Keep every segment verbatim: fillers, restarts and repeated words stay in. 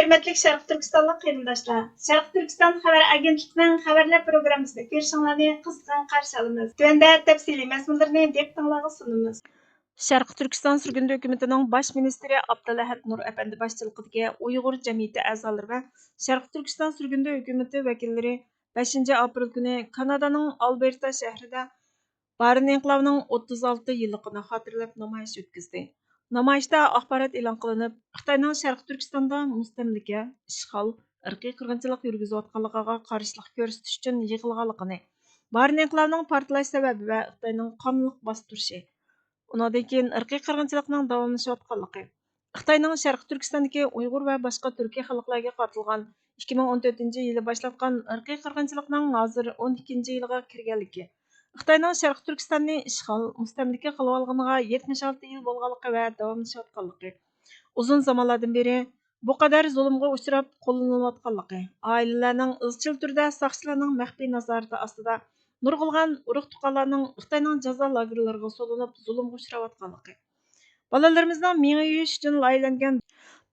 ھۆرمەتلىك شەرقىي تۈركىستانلىق قېرىنداشلار، شەرقىي تۈركىستان خەۋەر ئاگېنتلىقىنىڭ خەۋەرلەر پروگراممىسىنى كۆرۈشۈڭلارنى قىزغىن قارشى ئالىمىز. تۆۋەندە تەپسىلىي مەزمۇنلىرىنى دىققىتىڭلارغا سۇنىمىز. شەرقىي تۈركىستان سۈرگۈندە ھۆكۈمىتىنىڭ باش مىنىستىرى ئابدۇلئەھەد نۇر ئەپەندى باشچىلىقىدىكى ئۇيغۇر جەمئىيىتى ئەزالىرى ۋە شەرقىي تۈركىستان سۈرگۈندە ھۆكۈمىتى ۋەكىللىرى بەشىنچى ئاپرېل كۈنى كانادانىڭ ئالبېرتا شەھىرىدە بارىن ئىنقىلابىنىڭ ئوتتۇز ئالتە يىللىقىنى خاتىرىلەپ نامايىش ئۆتكۈزدى. نامايىشتا ئاخبارات ئېلان قىلىنىپ، خىتاينىڭ شەرقىي تۈركىستاندا مۇستەملىكە، ئىشغال، ئىرقىي قىرغىنچىلىق يۈرگۈزۈۋاتقانلىقىغا قارشىلىق كۆرسىتىش ئۈچۈن يىغىلغانلىقىنى، بارىن ئىنقىلابىنىڭ پارتلاش سەۋەبى ۋە خىتاينىڭ قانلىق باستۇرۇشى، ئۇنىڭدىن كېيىن ئىرقىي قىرغىنچىلىقنىڭ داۋاملىشىۋاتقانلىقى، خىتاينىڭ شەرقىي تۈركىستاندىكى ئۇيغۇر ۋە باشقا تۈركىي خەلقلەرگە قارىتىلغان ئىككى مىڭ ئون تۆتىنچى يىلى باشلاتقان ئىرقىي قىرغىنچىلىقنىڭ ھازىر ئون ئىككىنچى يىلىغا كىرگەنلىكى، خىتاينىڭ شەرقىي تۈركىستاننى ئىشغال، مۇستەملىكە قىلىۋالغىنىغا يەتمىش ئالتە يىل بولغانلىقى ۋە داۋاملىشىۋاتقانلىقى، ئۇزۇن زامانلاردىن بېرى بۇ قەدەر زۇلۇمغا ئۇچراپ قوللىنىلىۋاتقانلىقى، ئائىلىلەرنىڭ ئىزچىل تۈردە ساقچىلارنىڭ مەخپىي نازارىتى ئاستىدا نۇرغۇنلىغان ئۇرۇق-تۇغقانلارنىڭ خىتاينىڭ جازا لاگېرلىرىغا سولىنىپ زۇلۇمغا ئۇچراۋاتقانلىقى، بالىلىرىمىزنىڭ مېڭە يۇيۇش ئۈچۈن لايىھەلەنگەن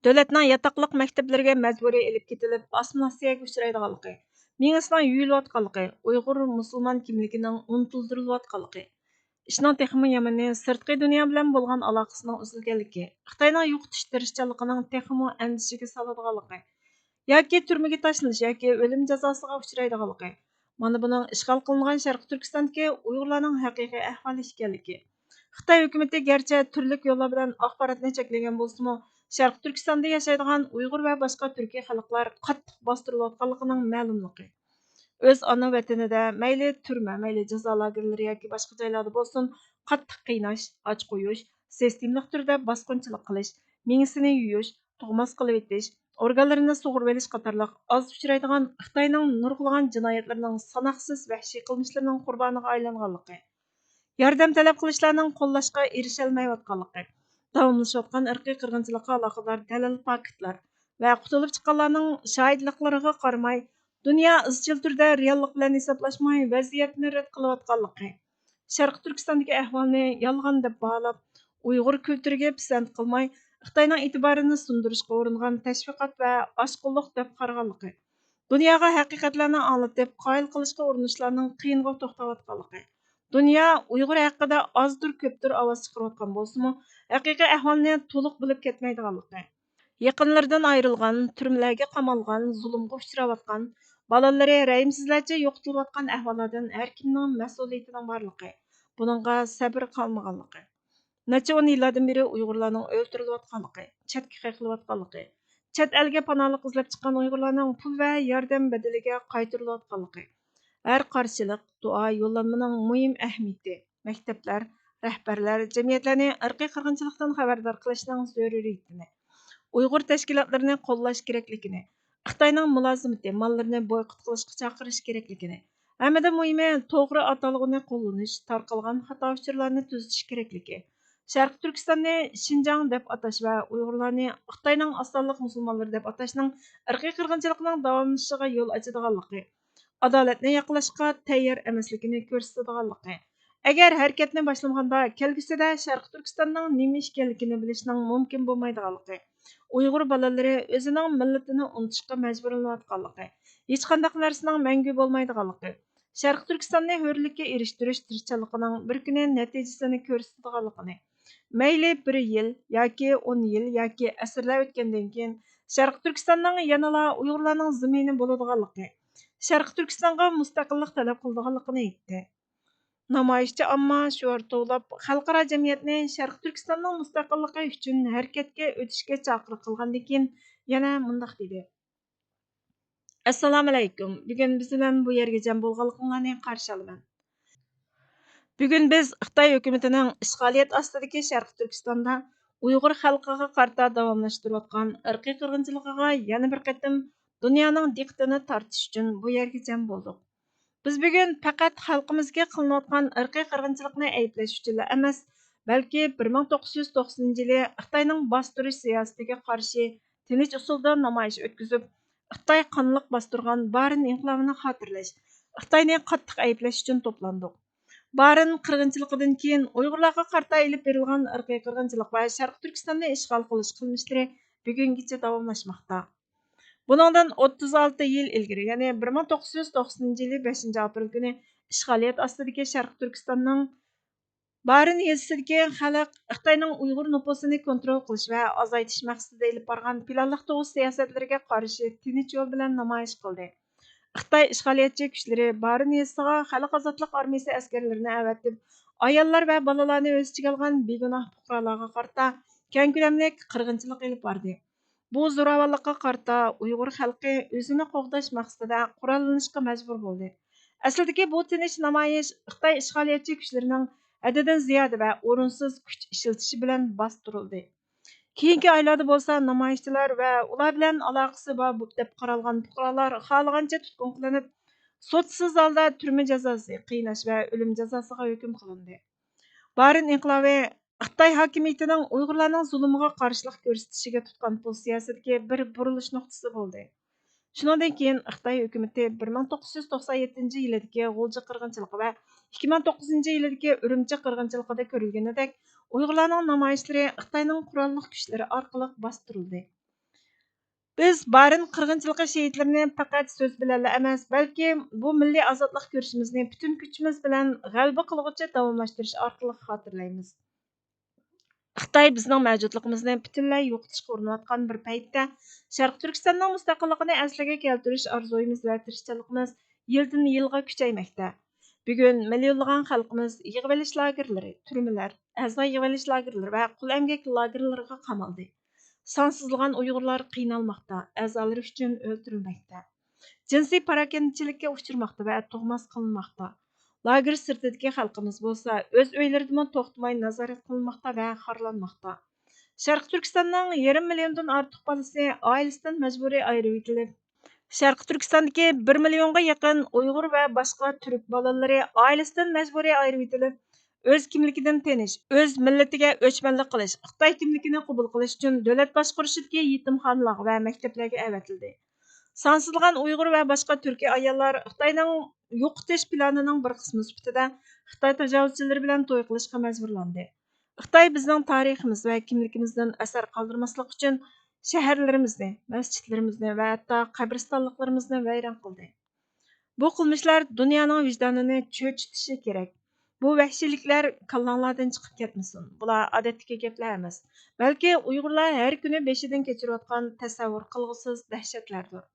دۆلەتنىڭ ياتاقلىق مەكتەپلىرىگە مەجبۇرىي ئېلىپ كېتىلىپ، ئاسسىمىلياتسىيەگە ئۇچرايدىغانلىقى، مېڭىسىنىڭ يۇيۇلۇۋاتقانلىقى، ئۇيغۇر مۇسۇلمان كىملىكىنىڭ ئۇنتۇلدۇرۇلۇۋاتقانلىقى، ئىشنىڭ تېخىمۇ يامىنى، سىرتقى دۇنيا بىلەن بولغان ئالاقىسىنىڭ ئۈزۈلگەنلىكى، خىتاينىڭ يوقىتىش تىرىشچانلىقىنىڭ تېخىمۇ ئەندىشىگە سالىدىغانلىقى، ياكى تۈرمىگە تاشلىنىش ياكى ئۆلۈم جازاسىغا ئۇچرايدىغانلىقى، مانا بۇنىڭ ئىشغال قىلىنغان شەرقىي تۈركىستاندىكى ئۇيغۇرلارنىڭ ھەقىقىي ئەھۋالى ئىكەنلىكى. خىتاي ھۆكۈمىتى گەرچە تۈرلۈك يوللار بىلەن ئاخباراتنى چەكلىگەن بولسىمۇ، شەرقىي تۈركىستاندا ياشايدىغان ئۇيغۇر ۋە باشقا تۈركىي خەلقلەر قاتتىق باستۇرۇلۇۋاتقانلىقىنىڭ مەلۇملۇقى. ئۆز ئانا ۋەتىنىدە مەيلى تۈرمە، مەيلى جازا لاگېرلىرى ياكى باشقا جايلاردا بولسۇن، قاتتىق قىيناش، ئاچ قويۇش، سىستېمىلىق تۈردە باسقۇنچىلىق قىلىش، مېڭىسىنى يۇيۇش، تۇغماس قىلىۋېتىش، ئورگانلىرىنى سۇغۇرۇۋېلىش قاتارلىق ئاز ئۇچرايدىغان خىتاينىڭ نۇرغۇنلىغان جىنايەتلىرىنىڭ ساناقسىز ۋەھشىي قىلمىشلىرىنىڭ قۇربانىغا ئايلانغانلىقى، ياردەم تەلەپ قىلىشلارنىڭ قوللاشقا ئېرىشەلمەيۋاتقانلىقى، داۋاملىشىۋاتقان ئىرقىي قىرغىنچىلىققا ئالاقىدار دەلىل پاكىتلار ۋە قۇتۇلۇپ چىققانلارنىڭ شاھىتلىقلىرىغا قارىماي، دۇنيا ئىزچىل تۈردە رېئاللىق بىلەن ھېسابلاشماي ۋەزىيەتنى رەت قىلىۋاتقانلىقى، شەرقىي تۈركىستاندىكى ئەھۋالنى يالغان دەپ باھالاپ، ئۇيغۇر كۈلتۈرىگە پىسەنت قىلماي، خىتاينىڭ ئېتىبارىنى سۇندۇرۇشقا ئۇرۇنغان تەشۋىقات ۋە ئاشقۇنلۇق دەپ قارىغانلىقى، دۇنياغا ھەقىقەتلەرنى ئاڭلىتىپ، قايىل قىلىشقا ئۇرۇنۇشلارنىڭ قىيىنغا توختاۋاتقانلىقى، دۇنيا ئۇيغۇر ھەققىدە ئازدۇر كۆپتۇر ئاۋاز چىقىرىۋاتقان بولسىمۇ، ھەقىقىي ئەھۋالنى تولۇق بىلىپ كەتمەيدىغانلىقى، يېقىنلىرىدىن ئايرىلغان، تۈرمىلەرگە قامالغان، زۇلۇمغا ئۇچراۋاتقان، بالىلىرى رەھىمسىزلەرچە يوقىتىلىۋاتقان ئەھۋاللاردىن ھەركىمنىڭ مەسئۇلىيىتىنىڭ بارلىقى، بۇنىڭغا سەۋر قالمىغانلىقى، نەچچە ئون يىللاردىن بېرى ئۇيغۇرلارنىڭ ئۆلتۈرۈلۈۋاتقانلىقى، چەتكە قېقىلىۋاتقانلىقى، چەت ئەلگە پاناھلىق ئىزدەپ چىققان ئۇيغۇرلارنىڭ پۇل ۋە ياردەم بەدىلىگە قايتۇرۇلۇۋاتقانلىقى، ھەر قارشىلىق، دۇئا، يوللانمىنىڭ مۇھىم ئەھمىيىتى، مەكتەپلەر، رەھبەرلەر جەمئىيەتلەرنى ئىرقىي قىرغىنچىلىقتىن خەۋەردار قىلىشنىڭ زۆرۈرىيىتىنى، ئۇيغۇر تەشكىلاتلىرىنى قوللاش كېرەكلىكىنى، خىتاينىڭ مۇلازىمىتى ماللىرىنى بويكوت قىلىشقا چاقىرىش كېرەكلىكىنى، ھەممىدىن مۇھىمى، توغرا ئاتالغۇنى قوللىنىش، تارقالغان خاتا ئۇچۇرلارنى تۈزىتىش كېرەكلىكى، شەرقىي تۈركىستاننى شىنجاڭ دەپ ئاتاش ۋە ئۇيغۇرلارنى خىتاينىڭ ئاز سانلىق مۇسۇلمانلىرى دەپ ئاتاشنىڭ ئىرقىي قىرغىنچىلىقنىڭ داۋاملىشىشىغا يول ئاچىدىغانلىقى، ئادالەتنى ياقلاشقا تەييار ئەمەسلىكىنى كۆرسىتىدىغانلىقى، ئەگەر ھەرىكەتنى باشلىمىغاندا، كەلگۈسىدە شەرقىي تۈركىستاننىڭ نېمە ئىكەنلىكىنى بىلىشنىڭ مۇمكىن بولمايدىغانلىقى، ئۇيغۇر بالىلىرى ئۆزىنىڭ مىللىتىنى ئۇنتۇشقا مەجبۇرلىنىۋاتقانلىقى، ھېچقانداق نەرسىنىڭ مەڭگۈ بولمايدىغانلىقى، شەرقىي تۈركىستاننى ھۆرلۈككە ئېرىشتۈرۈش تىرىشچانلىقىنىڭ بىر كۈنى نەتىجىسىنى كۆرسىتىدىغانلىقىنى، مەيلى بىر يىل ياكى ئون يىل ياكى ئەسىرلەر ئۆتكەندىن كېيىن، شەرقىي تۈركىستاننىڭ يەنىلا ئۇيغۇرلارنىڭ زېمىنى بولىدىغانلىقى، شەرقىي تۈركىستانغا مۇستەقىللىق تەلەپ قىلىدىغانلىقىنى ئېيتتى. نامايىشچى ئامما شوئار توۋلاپ، خەلقئارا جەمئىيەتنى شەرقىي تۈركىستاننىڭ مۇستەقىللىقى ئۈچۈن ھەرىكەتكە ئۆتۈشكە چاقىرىق قىلغاندىن كېيىن يەنە مۇنداق دېدى: ئەسسالامۇئەلەيكۇم، بۈگۈن بىز بىلەن بۇ يەرگە جەم بولغانلىقىڭلارنى قارشى ئالىمەن. بۈگۈن بىز خىتاي ھۆكۈمىتىنىڭ ئىشغالىيەت ئاستىدىكى شەرقىي تۈركىستاندا ئۇيغۇر خەلقىگە قارىتا داۋاملاشتۇرۇۋاتقان ئىرقىي قىرغىنچىلىقىغا يەنە بىر قېتىم دۇنيانىڭ دىققىتىنى تارتىش ئۈچۈن بۇ يەرگە جەم بولدۇق. بىز بۈگۈن پەقەت خەلقىمىزگە قىلىنىۋاتقان ئىرقىي قىرغىنچىلىقنى ئەيىبلەش ئۈچۈنلا ئەمەس، بەلكى بىر مىڭ توققۇز يۈز توقسىنىنچى يىلى خىتاينىڭ باستۇرۇش سىياسىتىگە قارشى تىنچ ئۇسۇلدا نامايىش ئۆتكۈزۈپ، خىتاي قانلىق باستۇرغان بارىن ئىنقىلابىنى خاتىرىلەش، خىتاينى قاتتىق ئەيىبلەش ئۈچۈن توپلاندۇق. بارىن قىرغىنچىلىقىدىن كېيىن ئۇيغۇرلارغا قارىتا ئېلىپ بېرىلغان ئىرقىي قىرغىنچىلىق ۋە شەرقىي تۈركىستاننى ئىشغال قىلىش قىلمىشلىرى بۈگۈنگىچە داۋاملاشماقتا. بۇنىڭدىن ئوتتۇز ئالتە يىل ئىلگىرى، يەنى بىر مىڭ توققۇز يۈز توقسىنىنچى يىلى بەشىنچى ئاپرېل كۈنى ئىشغالىيەت ئاستىدىكى شەرقىي تۈركىستاننىڭ بارىن يېزىسىدىكى خەلق خىتاينىڭ ئۇيغۇر نوپۇسىنى كونترول قىلىش ۋە ئازايتىش مەقسىتىدە ئېلىپ بارغان پىلانلىق تۇغۇت سىياسەتلىرىگە قارشى تىنچ يول بىلەن نامايىش قىلدى. خىتاي ئىشغالىيەتچى كۈچلىرى بارىن يېزىسىغا خەلق ئازادلىق ئارمىيىسى ئەسكەرلىرىنى ئەۋەتىپ، ئاياللار ۋە بالىلارنى ئۆز ئىچىگە ئالغان بىگۇناھ پۇقرالارغا قارىتا كەڭ كۆلەملىك قىرغىنچىلىق ئېلىپ باردى. بۇ زوراۋانلىققا قارىتا ئۇيغۇر خەلقى ئۆزىنى قوغداش مەقسىتىدە قوراللىنىشقا مەجبۇر بولدى. ئەسلىدىكى بۇ تىنچ نامايىش خىتاي ئىشغالىيەتچى كۈچلىرىنىڭ ھەددىدىن زىيادە ۋە ئورۇنسىز كۈچ ئىشلىتىشى بىلەن باستۇرۇلدى. كېيىنكى ئايلاردا بولسا نامايىشچىلار ۋە ئۇلار بىلەن ئالاقىسى بار بۇ دەپ قارالغان پۇقرالار خالىغانچە تۇتقۇن قىلىنىپ، سوتسىز ھالدا تۈرمە جازاسى، قىيناش ۋە ئۆلۈم جازاسىغا ھۆكۈم قىلىندى. بارىن ئىنقىلابى خىتاي ھاكىمىيىتىنىڭ ئۇيغۇرلارنىڭ زۇلۇمىغا قارشىلىق كۆرسىتىشىگە تۇتقان پوزىتسىيەسىدىكى بىر بۇرۇلۇش نۇقتىسى بولدى. شۇنىڭدىن كېيىن خىتاي ھۆكۈمىتى بىر مىڭ توققۇز يۈز توقسان يەتتىنچى يىلىدىكى غۇلجا قىرغىنچىلىقى ۋە ئىككى مىڭ توققۇزىنچى يىلىدىكى ئۈرۈمچى قىرغىنچىلىقىدا كۆرۈلگىنىدەك، ئۇيغۇرلارنىڭ نامايىشلىرى خىتاينىڭ قوراللىق كۈچلىرى ئارقىلىق باستۇرۇلدى. بىز بارىن قىرغىنچىلىقى شېھىتلىرىنى پەقەت سۆز بىلەنلا ئەمەس، بەلكى بۇ مىللىي ئازادلىق كۈرىشىمىزنى پۈتۈن كۈچىمىز بىلەن غەلىبە قىلغۇچە داۋاملاشتۇرۇش ئارقىلىق خاتىرىلەيمىز. خىتاي بىزنىڭ مەۋجۇتلۇقىمىزنى پۈتۈنلەي يوقىتىشقا ئۇرۇنۇۋاتقان بىر پەيتتە، شەرقىي تۈركىستاننىڭ مۇستەقىللىقىنى ئەسلىگە كەلتۈرۈش ئارزۇيىمىز ۋە تىرىشچانلىقىمىز يىلدىن يىلغا كۈچەيمەكتە. بۈگۈن مىليونلىغان خەلقىمىز يىغىۋېلىش لاگېرلىرى، تۈرمىلەر، ئەزا يىغىۋېلىش لاگېرلىرى ۋە قۇل ئەمگەك لاگېرلىرىغا قامالدى. سانسىزلىغان ئۇيغۇرلار قىينالماقتا، ئەزالىرى ئۈچۈن ئۆلتۈرۈلمەكتە. جىنسىي پاراكەندىچىلىككە ئۇچرىماقتا ۋە تۇغماس قىلىنماقتا. لاگېر سىرتىدىكى خەلقىمىز بولسا ئۆز ئۆيلىرىدىمۇ توختىماي نازارەت قىلىنماقتا ۋە خارلانماقتا. شەرقىي تۈركىستاننىڭ يېرىم مىليوندىن ئارتۇق بالىسى ئائىلىسىدىن مەجبۇرىي ئايرىۋېتىلىپ، شەرقىي تۈركىستاندىكى بىر مىليونغا يېقىن ئۇيغۇر ۋە باشقا تۈرك بالىلىرى ئائىلىسىدىن مەجبۇرىي ئايرىۋېتىلىپ، ئۆز كىملىكىدىن تېنىش، ئۆز مىللىتىگە ئۆچمەنلىك قىلىش، خىتاي كىملىكىنى قوبۇل قىلىش ئۈچۈن دۆلەت باشقۇرۇشىدىكى يېتىمخانىلارغا ۋە مەكتەپلەرگە ئەۋەتىلدى. سانسىزلىغان ئۇيغۇر ۋە باشقا تۈركىي ئاياللار خىتاينىڭ يوقىتىش پىلانىنىڭ بىر قىسمى سۈپىتىدە خىتاي تاجاۋۇزچىلىرى بىلەن توي قىلىشقا مەجبۇرلاندى. خىتاي بىزنىڭ تارىخىمىز ۋە كىملىكىمىزدىن ئەسەر قالدۇرماسلىق ئۈچۈن شەھەرلىرىمىزنى، مەسچىتلىرىمىزنى ۋە ھەتتا قەبرىستانلىقلىرىمىزنى ۋەيران قىلدى. بۇ قىلمىشلار دۇنيانىڭ ۋىجدانىنى چۆچۈتۈشى كېرەك. بۇ ۋەھشىيلىكلەر كاللاڭلاردىن چىقىپ كەتمىسۇن. بۇلار ئادەتتىكى گەپلەر ئەمەس، بەلكى ئۇيغۇرلار ھەر كۈنى بېشىدىن كەچۈرۈۋاتقان تەسەۋۋۇر قىلغۇسىز دەھشەتلەردۇر.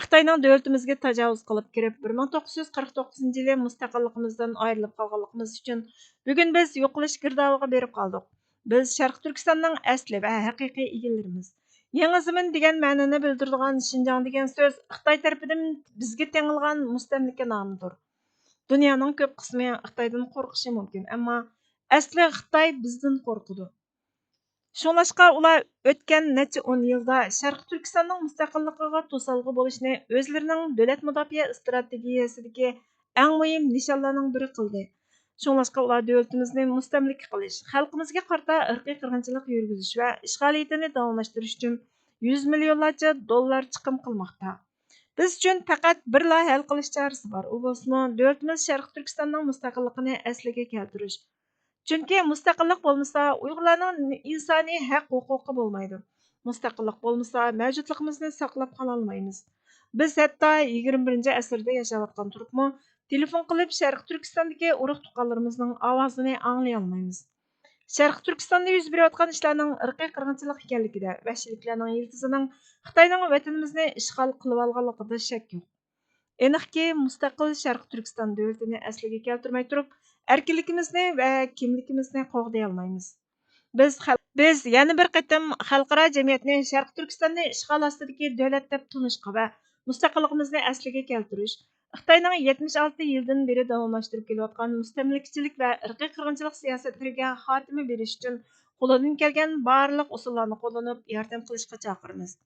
خىتاينىڭ دۆلىتىمىزگە تاجاۋۇز قىلىپ كىرىپ، بىر مىڭ توققۇز يۈز قىرىق توققۇزىنچى يىلى مۇستەقىللىقىمىزدىن ئايرىلىپ قالغانلىقىمىز ئۈچۈن، بۈگۈن بىز يوقىلىش گىردابىغا بېرىپ قالدۇق. بىز شەرقىي تۈركىستاننىڭ ئەسلى ۋە ھەقىقىي ئىگىلىرىمىز. يېڭى زېمىن دېگەن مەنىنى بىلدۈرىدىغان شىنجاڭ دېگەن سۆز خىتاي تەرىپىدىن بىزگە تېڭىلغان مۇستەملىكە نامىدۇر. دۇنيانىڭ كۆپ قىسمى خىتايدىن قورقۇشى مۇمكىن، ئەمما ئەسلى خىتاي بىزدىن قورقىدۇ. شۇڭلاشقا ئۇلار ئۆتكەن نەچچە ئون يىلدا شەرقىي تۈركىستاننىڭ مۇستەقىللىقىغا توسالغۇ بولۇشنى ئۆزلىرىنىڭ دۆلەت مۇداپىئە ئىستراتېگىيەسىدىكى ئەڭ مۇھىم نىشانلارنىڭ بىرى قىلدى. شۇڭلاشقا ئۇلار دۆلىتىمىزنى مۇستەملىكە قىلىش، خەلقىمىزگە قارىتا ئىرقىي قىرغىنچىلىق يۈرگۈزۈش ۋە ئىشغالىيىتىنى داۋاملاشتۇرۇش ئۈچۈن يۈز مىليونلارچە دوللار چىقىم قىلماقتا. بىز ئۈچۈن پەقەت بىرلا ھەل قىلىش چارىسى بار، ئۇ بولسىمۇ دۆلىتىمىز شەرقىي تۈركىستاننىڭ مۇستەقىللىقىنى ئەسلىگە كەلتۈرۈش. چۈنكى مۇستەقىللىق بولمىسا، ئۇيغۇرلارنىڭ ئىنسانىي ھەق ھوقۇقى بولمايدۇ. مۇستەقىللىق بولمىسا، مەۋجۇتلۇقىمىزنى ساقلاپ قالالمايمىز. بىز ھەتتا يىگىرمە بىرىنچى ئەسىردە ياشاۋاتقان تۇرۇپمۇ، تېلېفون قىلىپ شەرقىي تۈركىستاندىكى ئۇرۇق-تۇغقانلىرىمىزنىڭ ئاۋازىنى ئاڭلىيالمايمىز. شەرقىي تۈركىستاندا يۈز بېرىۋاتقان ئىشلارنىڭ ئىرقىي قىرغىنچىلىق ئىكەنلىكىدە، ۋەھشىيلىكلەرنىڭ يىلتىزىنىڭ خىتاينىڭ ۋەتىنىمىزنى ئىشغال قىلىۋالغانلىقىدا شەك يوق. ئېنىقكى، مۇستەقىل شەرقىي تۈركىستان دۆلىتىنى ئەسلىگە كەلتۈرمەي تۇرۇپ، ئەركىنلىكىمىزنى ۋە كىملىكىمىزنى قوغدىيالمايمىز. بىز خەل-، بىز يەنە بىر قېتىم خەلقئارا جەمئىيەتنى شەرقىي تۈركىستاننى ئىشغال ئاستىدىكى دۆلەت دەپ تونۇشقا ۋە مۇستەقىللىقىمىزنى ئەسلىگە كەلتۈرۈش، خىتاينىڭ يەتمىش ئالتە يىلدىن بېرى داۋاملاشتۇرۇپ كېلىۋاتقان مۇستەملىكىچىلىك ۋە ئىرقىي قىرغىنچىلىق سىياسەتلىرىگە خاتىمە بېرىش ئۈچۈن قولىدىن كەلگەن بارلىق ئۇسۇللارنى قوللىنىپ ياردەم قىلىشقا چاقىرىمىز.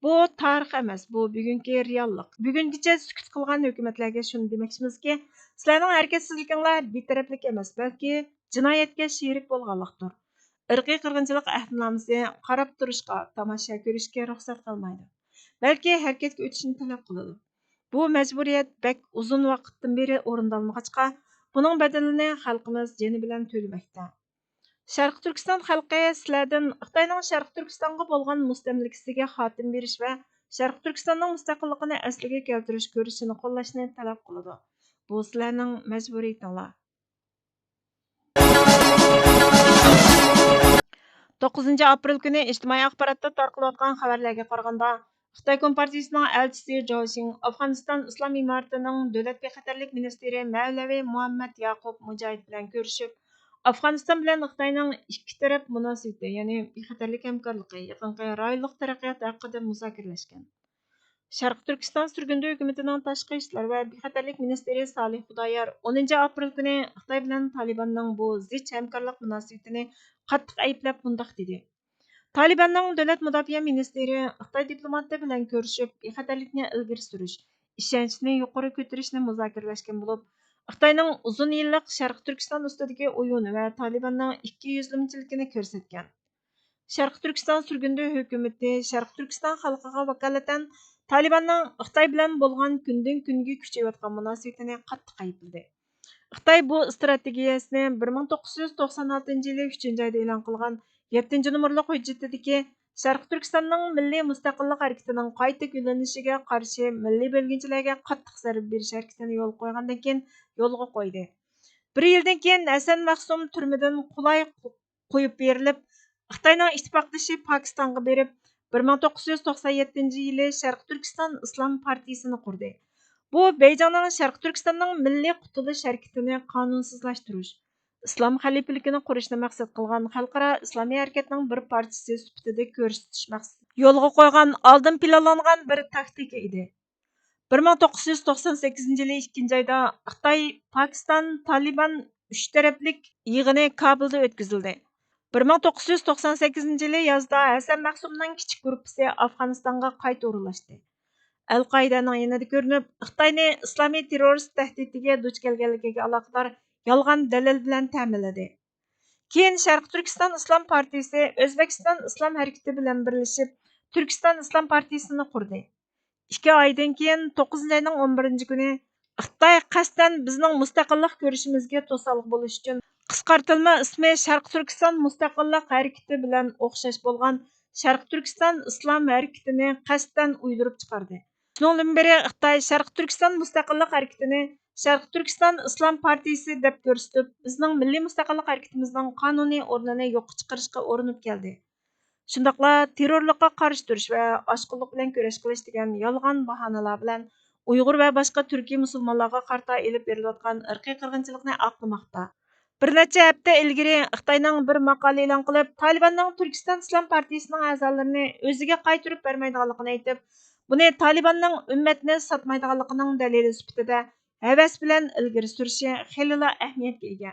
بۇ تارىخ ئەمەس، بۇ بۈگۈنكى رېئاللىق. بۈگۈنگىچە سۈكۈت قىلغان ھۆكۈمەتلەرگە شۇنى دېمەكچىمىزكى، سىلەرنىڭ ھەرىكەتسىزلىكىڭلار بىتەرەپلىك ئەمەس، بەلكى جىنايەتكە شېرىك بولغانلىقتۇر. ئىرقىي قىرغىنچىلىق ئەھدىنامىسى قاراپ تۇرۇشقا، تاماشا كۆرۈشكە رۇخسەت قىلمايدۇ، بەلكى ھەرىكەتكە ئۆتۈشنى تەلەپ قىلىدۇ. بۇ مەجبۇرىيەت بەك ئۇزۇن ۋاقىتتىن بېرى ئورۇندالمىغاچقا، بۇنىڭ بەدىلىنى خەلقىمىز جېنى بىلەن تۆلىمەكتە. شەرقىي تۈركىستان خەلقى سىلەردىن خىتاينىڭ شەرقىي تۈركىستانغا بولغان مۇستەملىكىسىگە خاتىمە بېرىش ۋە شەرقىي تۈركىستاننىڭ مۇستەقىللىقىنى ئەسلىگە كەلتۈرۈش كۈرىشىنى قوللاشنى تەلەپ قىلىدۇ. بۇ سىلەرنىڭ مەجبۇرىيىتىڭلار. توققۇزىنچى ئاپرېل كۈنى ئىجتىمائىي ئاخباراتتا تارقىلىۋاتقان خەۋەرلەرگە قارىغاندا، خىتاي كومپارتىيىسىنىڭ ئەلچىسى جاۋ شىڭ ئافغانىستان ئىسلام ئىمارىتىنىڭ دۆلەت بىخەتەرلىك مىنىستىرى مەۋلەۋى مۇھەممەد ياقۇپ مۇجاھىد بىلەن كۆرۈشۈپ، ئافغانىستان بىلەن خىتاينىڭ ئىككى تەرەپ مۇناسىۋىتى، يەنى بىخەتەرلىك ھەمكارلىقى، يېقىنقى رايونلۇق تەرەققىيات ھەققىدە مۇزاكىرىلەشكەن. شەرقىي تۈركىستان سۈرگۈندە ھۆكۈمىتىنىڭ تاشقى ئىشلار ۋە بىخەتەرلىك مىنىستىرى سالىھ خۇدايار ئونىنچى ئاپرېل كۈنى خىتاي بىلەن تالىباننىڭ بۇ زىچ ھەمكارلىق مۇناسىۋىتىنى قاتتىق ئەيىبلەپ مۇنداق دېدى: تالىباننىڭ دۆلەت مۇداپىئە مىنىستىرى خىتاي دىپلوماتى بىلەن كۆرۈشۈپ، بىخەتەرلىكنى ئىلگىرى سۈرۈش، ئىشەنچنى يۇقىرى كۆتۈرۈشنى مۇزاكىرىلەشكەن بولۇپ، خىتاينىڭ ئۇزۇن يىللىق شەرقىي تۈركىستان ئۈستىدىكى ئويۇنى ۋە تالىباننىڭ ئىككى يۈزلىمىچىلىكىنى كۆرسەتكەن. شەرقىي تۈركىستان سۈرگۈندە ھۆكۈمىتى شەرقىي تۈركىستان خەلقىغا ۋاكالىتەن تالىباننىڭ خىتاي بىلەن بولغان كۈندىن كۈنگە كۈچىيىۋاتقان مۇناسىۋىتىنى قاتتىق ئەيىبلىدى. خىتاي بۇ ئىستراتېگىيەسىنى بىر مىڭ توققۇز يۈز توقسان ئالتىنچى يىلى ئۈچىنچى ئايدا ئېلان قىلغان يەتتىنچى نومۇرلۇق ھۆججىتىدىكى شەرقىي تۈركىستاننىڭ مىللىي مۇستەقىللىق ھەرىكىتىنىڭ قايتا گۈللىنىشىگە قارشى مىللىي بۆلگۈنچىلەرگە قاتتىق زەربە بېرىش ھەرىكىتىنى يولغا قويغاندىن كېيىن يولغا قويدى. بىر يىلدىن كېيىن ھەسەن مەخسۇم تۈرمىدىن قولاي قويۇپ بېرىلىپ، خىتاينىڭ ئىتتىپاقدىشى پاكىستانغا بېرىپ، بىر مىڭ توققۇز يۈز توقسان يەتتىنچى يىلى شەرقىي تۈركىستان ئىسلام پارتىيىسىنى قۇردى. بۇ بېيجىڭنىڭ شەرقىي تۈركىستاننىڭ مىللىي قۇتۇلۇش ھەرىكىتىنى قانۇنسىزلاشتۇرۇش، ئىسلام خەلىپىلىكىنى قۇرۇشنى مەقسەت قىلغان خەلقئارا ئىسلامىي ھەرىكەتنىڭ بىر پارچىسى سۈپىتىدە كۆرسىتىش مەقسىتىدە يولغا قويغان ئالدىن پىلانلانغان بىر تاكتىكا ئىدى. بىر مىڭ توققۇز يۈز توقسان سەككىزىنچى يىلى ئىككىنچى ئايدا خىتاي، پاكىستان، تالىبان ئۈچ تەرەپلىك يىغىنى كابۇلدا ئۆتكۈزۈلدى. بىر مىڭ توققۇز يۈز توقسان سەككىزىنچى يىلى يازدا ھەسەن مەخسۇمنىڭ كىچىك گۇرۇپپىسى ئافغانىستانغا قايتا ئورۇنلاشتى. ئەل قائىدەنىڭ يېنىدا كۆرۈنۈپ، خىتاينى ئىسلامىي تېررورىست تەھدىتىگە دۇچ كەلگەنلىكىگە ئالاقىدار يالغان دەلىل بىلەن تەمىنلىدى. كېيىن شەرقىي تۈركىستان ئىسلام پارتىيىسى ئۆزبېكىستان ئىسلام ھەرىكىتى بىلەن بىرلىشىپ، تۈركىستان ئىسلام پارتىيىسىنى قۇردى. ئىككى ئايدىن كېيىن، توققۇزىنچى ئاينىڭ ئون بىرىنچى كۈنى، خىتاي قەستەن بىزنىڭ مۇستەقىللىق كۈرىشىمىزگە توسالغۇ بولۇش ئۈچۈن، قىسقارتىلما ئىسمى شەرقىي تۈركىستان مۇستەقىللىق ھەرىكىتى بىلەن ئوخشاش بولغان شەرقىي تۈركىستان ئىسلام ھەرىكىتىنى قەستەن ئۇيدۇرۇپ چىقاردى. شۇنىڭدىن بېرى خىتاي شەرقىي تۈركىستان مۇستەقىللىق ھەرىكىتىنى شەرقىي تۈركىستان ئىسلام پارتىيىسى دەپ كۆرسىتىپ، بىزنىڭ مىللىي مۇستەقىللىق ھەرىكىتىمىزنىڭ قانۇنىي ئورنىنى يوققا چىقىرىشقا ئۇرۇنۇپ كەلدى. شۇنداقلا تېررورلۇققا قارشى تۇرۇش ۋە ئاشقۇنلۇق بىلەن كۈرەش قىلىش دېگەن يالغان باھانىلەر بىلەن ئۇيغۇر ۋە باشقا تۈركىي مۇسۇلمانلارغا قارىتا ئېلىپ بېرىلىۋاتقان ئىرقىي قىرغىنچىلىقنى ئاقلىماقتا. بىر نەچچە ھەپتە ئىلگىرى خىتاينىڭ بىر ماقالە ئېلان قىلىپ، تالىباننىڭ تۈركىستان ئىسلام پارتىيىسىنىڭ ئەزالىرىنى ئۆزىگە قايتۇرۇپ بەرمەيدىغانلىقىنى ئېيتىپ، بۇنى تالىباننىڭ ئۈممەتنى ساتمايدىغانلىقىنىڭ دەلىلى سۈپىتىدە ھەۋەس بىلەن ئىلگىرى سۈرۈشى خېلىلا ئەھمىيەتكە ئىگە.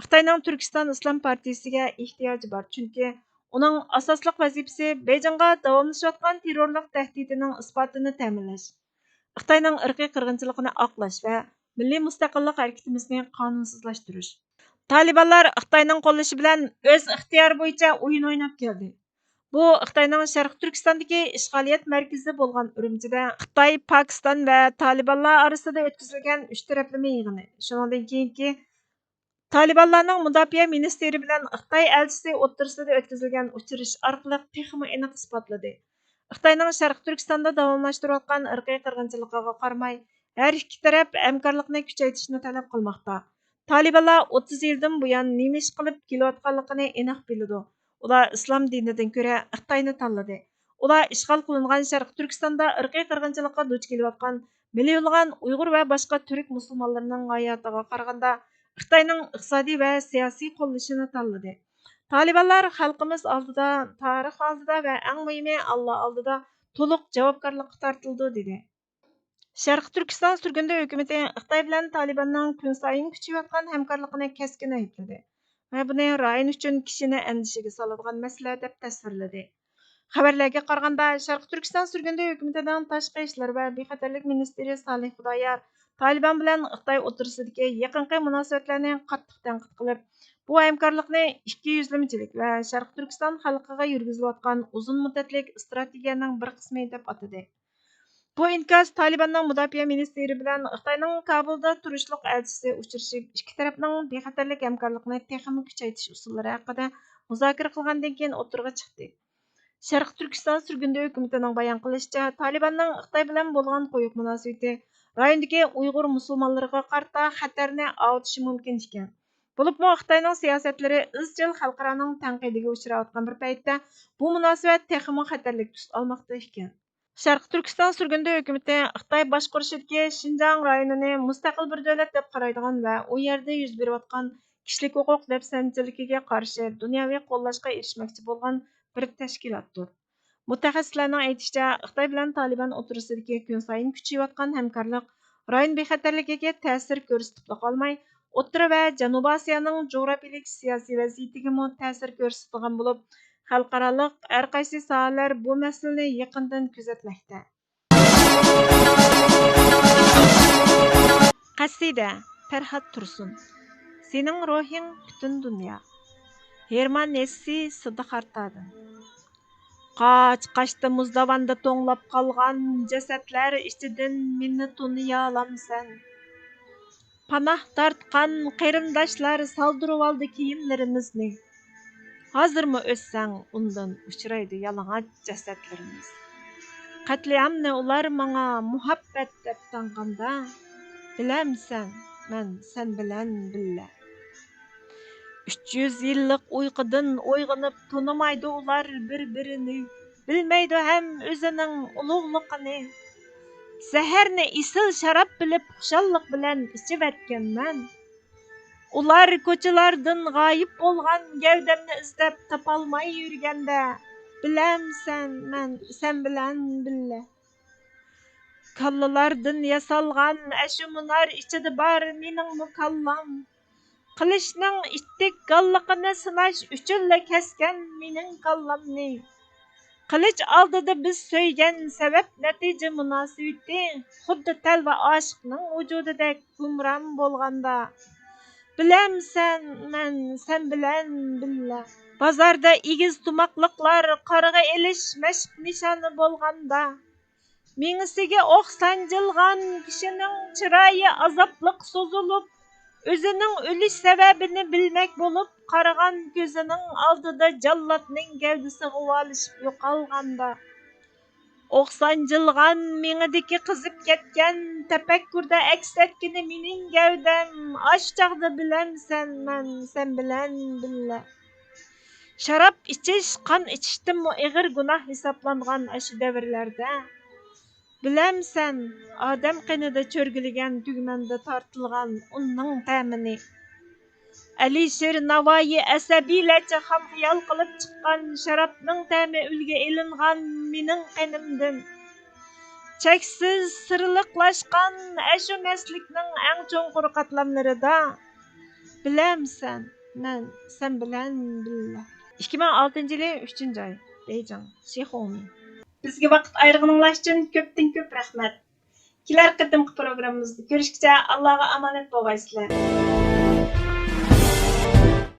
خىتاينىڭ تۈركىستان ئىسلام پارتىيىسىگە ئېھتىياجى بار، چۈنكى ئۇنىڭ ئاساسلىق ۋەزىپىسى بېيجىڭغا داۋاملىشىۋاتقان تېررورلۇق تەھدىتىنىڭ ئىسپاتىنى تەمىنلەش، خىتاينىڭ ئىرقىي قىرغىنچىلىقىنى ئاقلاش ۋە مىللىي مۇستەقىللىق ھەرىكىتىمىزنى قانۇنسىزلاشتۇرۇش. تالىبانلار خىتاينىڭ قوللىشى بىلەن ئۆز ئىختىيارى بويىچە ئويۇن ئويناپ كەلدى. بۇ خىتاينىڭ شەرقىي تۈركىستاندىكى ئىشغالىيەت مەركىزى بولغان ئۈرۈمچىدە خىتاي، پاكىستان ۋە تالىبانلار ئارىسىدا ئۆتكۈزۈلگەن ئۈچ تەرەپلىمە يىغىنى، شۇنىڭدىن كېيىنكى تالىبانلارنىڭ مۇداپىئە مىنىستىرى بىلەن خىتاي ئەلچىسى ئوتتۇرىسىدا ئۆتكۈزۈلگەن ئۇچرىشىش ئارقىلىق تېخىمۇ ئېنىق ئىسپاتلىدى. خىتاينىڭ شەرقىي تۈركىستاندا داۋاملاشتۇرۇۋاتقان ئىرقىي قىرغىنچىلىقىغا قارىماي، ھەر ئىككى تەرەپ ھەمكارلىقنى كۈچەيتىشنى تەلەپ قىلماقتا. تالىبانلار ئوتتۇز يىلدىن بۇيان نېمە ئىش قىلىپ كېلىۋاتقانلىقىنى ئېنىق بىلىدۇ. ئۇلار ئىسلام دىنىدىن كۆرە خىتاينى تاللىدى. ئۇلار ئىشغال قىلىنغان شەرقىي تۈركىستاندا ئىرقىي قىرغىنچىلىققا دۇچ كېلىۋاتقان مىليونلىغان ئۇيغۇر ۋە باشقا تۈرك مۇسۇلمانلىرىنىڭ ھاياتىغا قارىغاندا، خىتاينىڭ ئىقتىسادىي ۋە سىياسىي قوللىشىنى تاللىدى. تالىبانلار خەلقىمىز ئالدىدا، تارىخ ئالدىدا ۋە ئەڭ مۇھىمى ئاللا ئالدىدا تولۇق جاۋابكارلىققا تارتىلىدۇ، دېدى. شەرقىي تۈركىستان سۈرگۈندە ھۆكۈمىتى خىتاي بىلەن تالىباننىڭ كۈنسايىن كۈچىيىۋاتقان ھەمكارلىقىنى كەسكىن ئەيىبلىدى ۋە بۇنى رايون ئۈچۈن كىشىنى ئەندىشىگە سالىدىغان مەسىلە دەپ تەسۋىرلىدى. خەۋەرلەرگە قارىغاندا، شەرقىي تۈركىستان سۈرگۈندە ھۆكۈمىتىنىڭ تاشقى ئىشلار ۋە بىخەتەرلىك مىنىستىرى سالىھ خۇدايار تالىبان بىلەن خىتاي ئوتتۇرىسىدىكى يېقىنقى مۇناسىۋەتلەرنى قاتتىق تەنقىد قىلىپ، بۇ ھەمكارلىقنى ئىككى يۈزلىمىچىلىك ۋە شەرقىي تۈركىستان خەلقىگە يۈرگۈزۈلۈۋاتقان ئۇزۇن مۇددەتلىك ئىستراتېگىيەنىڭ بىر قىسمى دەپ ئاتىدى. بۇ ئىنكاس تالىباننىڭ مۇداپىئە مىنىستىرى بىلەن خىتاينىڭ كابۇلدا تۇرۇشلۇق ئەلچىسى ئۇچرىشىپ، ئىككى تەرەپنىڭ بىخەتەرلىك ھەمكارلىقىنى تېخىمۇ كۈچەيتىش ئۇسۇللىرى ھەققىدە مۇزاكىرە قىلغاندىن كېيىن ئوتتۇرىغا چىقتى. شەرقىي تۈركىستان سۈرگۈندە ھۆكۈمىتىنىڭ بايان قىلىشىچە، تالىباننىڭ خىتاي بىلەن بولغان قويۇق مۇناسىۋىتى رايوندىكى ئۇيغۇر مۇسۇلمانلىرىغا قارىتا خەتەرنى ئاۋۇتۇشى مۇمكىن ئىكەن. بولۇپمۇ خىتاينىڭ سىياسەتلىرى ئىزچىل خەلقئارانىڭ تەنقىدىگە ئۇچراۋاتقان بىر پەيتتە، بۇ مۇناسىۋەت تېخىمۇ خەتەرلىك تۈس ئالماقتا ئىكەن. شەرقىي تۈركىستان سۈرگۈندە ھۆكۈمىتى خىتاي باشقۇرۇشىدىكى شىنجاڭ رايونىنى مۇستەقىل بىر دۆلەت دەپ قارايدىغان ۋە ئۇ يەردە يۈز بېرىۋاتقان كىشىلىك ھوقۇق دەپسەندىچىلىكىگە قارشى دۇنياۋى قوللاشقا ئېرىشمەكچى بولغان بىر تەشكىلاتتۇر. مۇتەخەسسىسلەرنىڭ ئېيتىشىچە، خىتاي بىلەن تالىبان ئوتتۇرىسىدىكى كۈنسايىن كۈچىيىۋاتقان ھەمكارلىق رايون بىخەتەرلىكىگە تەسىر كۆرسىتىپلا قالماي، ئوتتۇرا ۋە جەنۇبىي ئاسىيانىڭ جۇغراپىيىلىك سىياسىي ۋەزىيىتىگىمۇ تەسىر كۆرسىتىدىغان بولۇپ، خەلقئارالىق ھەر قايسى ساھەلەر بۇ مەسىلىنى يېقىندىن كۆزەتمەكتە. قەسىدە، پەرھات تۇرسۇن. سېنىڭ روھىڭ پۈتۈن دۇنيا. ھېرمان ھېسسى سىددىقارتادىن. قاچ-قاچتا مۇزداۋاندا توڭلاپ قالغان جەسەتلەر ئىچىدىن مېنى تونۇيالامسەن؟ پاناھ تارتقان قېرىنداشلار سالدۇرۇۋالدى كىيىملىرىمىزنى. ھازىرمۇ ئۆتسەڭ، ئۇندىن ئۇچرايدۇ يالىڭاچ جەسەتلىرىمىز. قەتلىئامنى ئۇلار ماڭا مۇھەببەت دەپ تاڭغاندا، بىلەمسەن، مەن سەن بىلەن بىللە. ئۈچ يۈز يىللىق ئۇيقۇدىن ئويغىنىپ، تونۇمايدۇ ئۇلار بىر-بىرىنى، بىلمەيدۇ ھەم ئۆزىنىڭ ئۇلۇغلۇقىنى. زەھەرنى ئېسىل شاراب بىلىپ، خۇشاللىق بىلەن ئىچىۋەتكەنمەن. ئۇلار كوچىلاردىن غايىب بولغان گەۋدەمنى ئىزدەپ تاپالماي يۈرگەندە، بىلەمسەن، مەن سەن بىلەن بىللە. كاللىلاردىن ياسالغان ئەشۇ مۇنار ئىچىدە بار مېنىڭمۇ كاللام. قىلىچنىڭ ئىتتىك گاللىقىنى سىناش ئۈچۈنلا كەسكەن مېنىڭ كاللامنى. قىلىچ ئالدىدا بىز سۆيگەن سەۋەب نەتىجە مۇناسىۋىتى خۇددى تەلۋە ئاشىقنىڭ ۋۇجۇدىدەك گۇمران بولغاندا، بىلەمسەن، مەن سەن بىلەن بىللە. بازاردا ئېگىز تۇماقلىقلار قارىغا ئېلىش مەشىق نىشانى بولغاندا، مېڭىسىگە ئوق سانجىلغان كىشىنىڭ چىرايى ئازابلىق سوزۇلۇپ، ئۆزىنىڭ ئۆلۈش سەۋەبىنى بىلمەك بولۇپ قارىغان كۆزىنىڭ ئالدىدا جاللاتنىڭ گەۋدىسى غۇۋالىشىپ يوقالغاندا، ئوق سانجىلغان مېڭىدىكى قىزىپ كەتكەن تەپەككۇردا ئەكس ئەتكىنى مېنىڭ گەۋدەم، ئاشۇ چاغدا بىلەمسەن، مەن سەن بىلەن بىللە. شاراب ئىچىش قان ئىچىشتىنمۇ ئېغىر گۇناھ ھېسابلانغان ئاشۇ دەۋرلەردە، بىلەمسەن، ئادەم قېنىدا چۆرگىلىگەن تۈگمەندە تارتىلغان ئۇننىڭ تەمىنى؟ ئەلىشىر ناۋايى ئەسەبىيلەرچە خام خىيال قىلىپ چىققان شارابنىڭ تەمى ئۈلگە ئېلىنغان مېنىڭ قېنىمدىن. چەكسىز سىرلىقلاشقان ئەشۇ مەستلىكنىڭ ئەڭ چوڭقۇر قاتلاملىرىدا، بىلەمسەن، مەن سەن بىلەن بىللە. ئىككى مىڭ ئالتىنچى يىلى، ئۈچىنچى ئاي، بېيجىڭ، شىخۇڭمىن. بىزگە ۋاقىت ئايرىغىنىڭلار ئۈچۈن كۆپتىن كۆپ رەھمەت. كېلەر قېتىمقى پروگراممىمىزدا كۆرۈشكىچە ئاللاغا ئامانەت بولغايسىلەر.